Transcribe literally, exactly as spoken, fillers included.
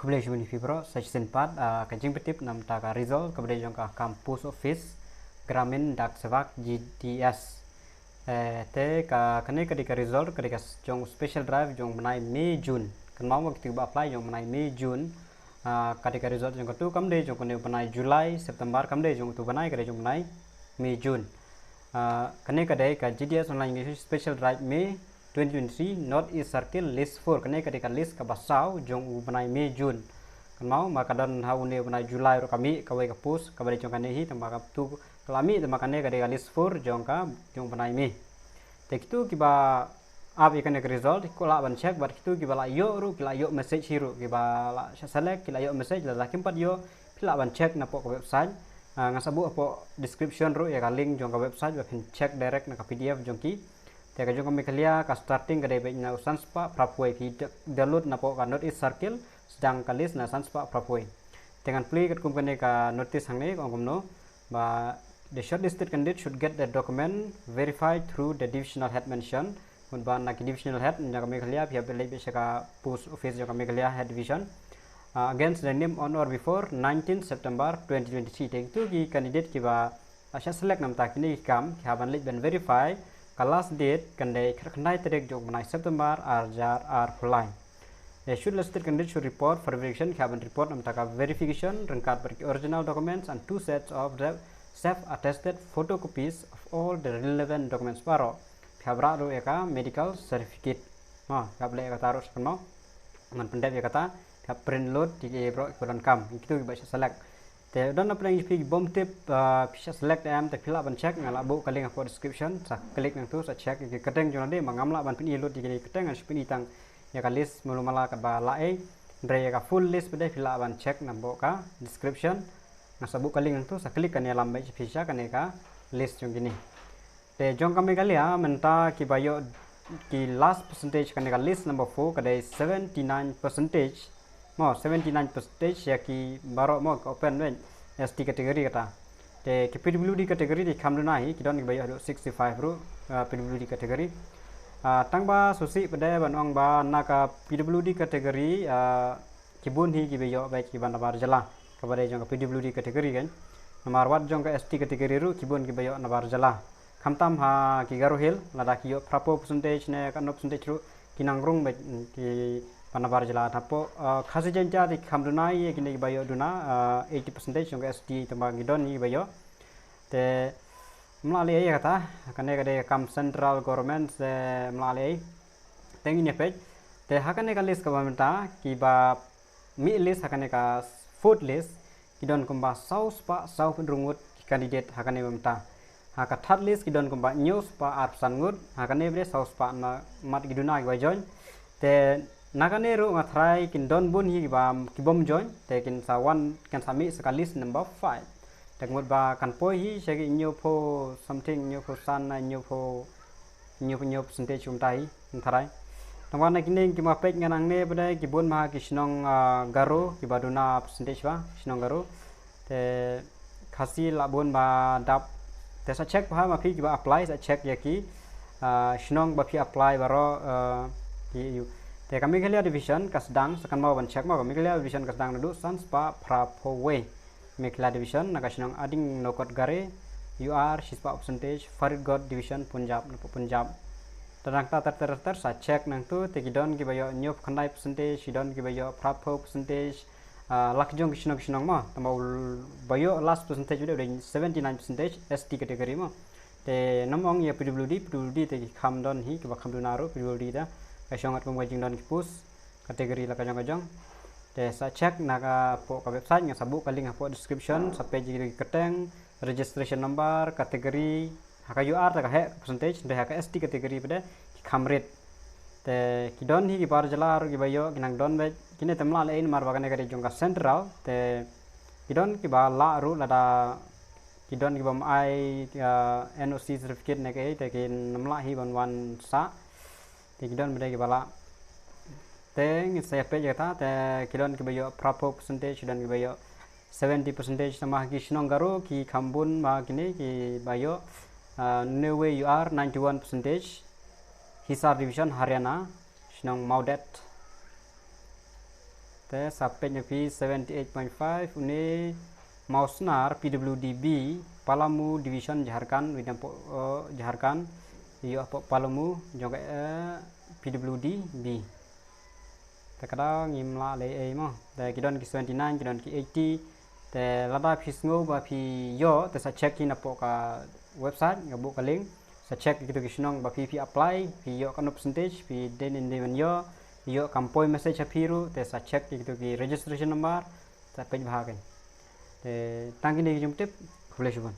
Khublei shibun ïa phi baroh, sa shisien pat, ah, ka jingpyntip namar ka result kaba dei jong ka kam Post Office Gramin Dak Sevak G D S. Eh, te ka, kane ka dei ka result ka dei ka s-, jong special drive jong bnai May June. Kynmaw mo, kito kiba apply jong bnai May June. Ah, ka dei ka result jong katu, kam dei jong kane u bnai July, September, kam dei jong utu u bnai, ka dei jong bnai May June. Ah, kane ka dei ka G D S Online Registration Special Drive May twenty twenty-three, North East Circle, List four. Kane ka dei ka list kaba saw jong u bnai May June. Kynmaw mo, ka don ha une u bnai July ruh ka mih kawei ka post kaba dei jong kane hi, tangba katu ka la mih, tangba kane ka dei ka list four jong ka, jong u bnai May. Te kito kiba ap ïa kane ka result ki lah ban check, bad kito kiba la ïoh ruh, ki la ïoh message hi ruh, kiba la shah select ki la ïoh message, lada kim pat ïoh phi lah ban check napoh ka website. Ah, nga sa buh hapoh description ruh ïa ka link jong ka website ba phin check direct na ka P D F jong ki. Te ka jong ka Meghalaya ka starting ka dei beit na u san spah phra phew wei, phi d-, download napoh ka North East Circle, sdang ka list na san spah phra phew wei. Te ngan plie katkum kane ka notice hangne ka ong kumno, ba the shortlisted candidate should get the document verified through the divisional head mentioned. Mut ba na ki divisional head jong ka Meghalaya, phi hap leit beit sha ka post office jong ka Meghalaya head division, ah, against the name on or before nineteenth September twenty twenty-three. Te kito ki candidate kiba la shah select namar kine ki kam, ki hap ban leit ban verify, ka last date kan dei khatkhyndai tarik jong u bnai September ar hajar arphew lai. The shortlisted candidate should report for verification, ki hap ban report namar ka verification ryngkat bad ki original documents and two sets of the self attested photocopies of all the relevant documents baroh. Ki hap rah ruh ïa ka medical certificate. Ha, ki hap leh ïa kata ruh sa kynmaw. Ngan pyndep ïa kata, ki hap print load ïa ki baroh kiba donkam, ïa kito kiba shah select. Te don na pdeng jong phi ki bym tip, ah, phi shah select em, te phi lah ban check, nga la buh ka link hapoh description, sa click nangtu, sa check ïa ki kyrteng jong lade, ma ngam lah ban pyni lut ïa ki kyrteng, ngan shu pyni tang ïa ka list malu mala kaba la ei, hynrei ïa ka full list pat de phi lah ban check napoh ka description, nga sa buh ka link nangtu, sa click kane ïalam beit sha phi sha kane ka list jong kine. Te jong ka Meghalaya mynta kiba ïoh ki last percentage kane ka list number four ka dei seventy nine percentage. Mo, seventy nine percentage ïa ki baroh mo ka open range, S T category kata. Te ki P W D category te kham duna hi, ki don kiba ïoh haduh sixty five ruh, ah, P W D category. Ah, tangba sngewsih pat de ban ong ba na ka P W D category, ah, ki bun hi kiba ïoh beit kiba nabar jylla, kaba dei jong ka P W D category kan. Namar wat jong ka S T category ruh ki bun kiba ïoh nabar jylla. Khamtam ha ki Garo Hills, lada ki ïoh phra phew percentage ne katno percentage ruh, ki nang rung beit, mm, kiba nabar jylla. Hapoh, ah, Khasi Jaiñtia te kham duna hi, kine kiba ïoh duna, ah, eighty percentage jong ka S T, tangba ki don hi kiba ïoh. Te ym lah leh ei ïa kata, kane ka dei ka kam central government, te ym lah leh ei. Te ngin ïa peit. Te ha kane ka list kaba mynta, kiba mih list ha kane ka fourth list, ki don kumba saw spah saw phew hynriew ngut ki candidate ha kane ba mynta. Ha ka third list ki don kumba hynñiew spah arphew san ngut, ha kane ba dei saw spah na mat ki duna kiba join. Te na kane ruh nga tharai kin don bun hi kiba, ki bym join, te kin sa wan, kin sa mih sa ka list number five. Te ka mut ba kan poi hi sha ki hynñiew phew something, hynñiew phew san, hynñiew phew, hynñiew phew hynñiew percentage kumta hi, nga tharai. Tangba na kine kiba peit ngan nangne pat de ki bun ma ha ki shnong, ah, Garo, kiba duna percentage ba, shnong Garo. Te Khasi la bun ba dap. Te sa check bha ma phi kiba apply, sa check ïa ki, ah, shnong ba phi apply baroh, ah, ki ïoh. Te ka Meghalaya Division ka sdang, sa kynmaw ban check mo, ka Meghalaya Division ka sdang naduh san spah phra phew wei. Meghalaya Division, na ka shnong Ading Nokot Gare, U R, shispah percentage, Faridkot Division, Punjab, napoh Punjab. Te nangta ter ter ter sa check nangtu, te ki don kiba ïoh hynñiew phew khyndai percentage, ki don kiba ïoh phra phew percentage, ah, la ki jong ki shnong ki shnong mo, tangba u ba ïoh last percentage u dei seventy nine percentage, S T category mo. Te ngam ong ïa P W D, P W D te ki kham don hi, kiba kham duna ruh, P W D te ka shong ngat kum ka jingdon ki post, category la ka jong ka jong. Te sa check na ka hapoh ka website, nga sa buh ka link hapoh description, sa peit ïa ki kyrteng, registration number, category, ha ka U R te ka heh percentage, hynrei ha ka S T category pat de ki kham rit. Te ki don hi ki bar jylla ruh kiba ïoh, ki nang don beit, kine te ym lah leh ei namar ba kane ka dei jong ka central, te ki don kiba lah ruh lada ki don kiba ym ai, ah, N O C certificate ne kaei, te kin ym lah hi ban wan sah. Te ki don pat de kiba lah. Te ngin sa ïa peit ïa kata, te ki don kiba ïoh phra phew percentage, ki don kiba ïoh seventy percentage, namar ha ki shnong Garo ki kham bun ba kine kiba ïoh, ah, Neway U R ninety one percentage, Hisar Division, Haryana, shnong Maudet. Te sa peit na phi seventy eight point five, une Mawsnar P W D B, Palamu Division, Jharkhand, wi dang po, uh, Jharkhand, ïoh po Palamu jong ka, uh, P W D B. Te ka daw ngim lah leh ei mo. Te ki don ki seventy nine, ki don ki eighty. Te lada phi sngew ba phi ïoh, te sa check hi napoh ka website, nga buh ka link. Sa check ïa kito ki shnong ba phi, phi apply, phi ïoh katno percentage, phi dei ne ym dei ban ïoh, ïoh kam poi message ha phi ruh, te sa check ïa kito ki registration number, sa peit bha kein. Te tang kine ki jingtip, khublei shibun.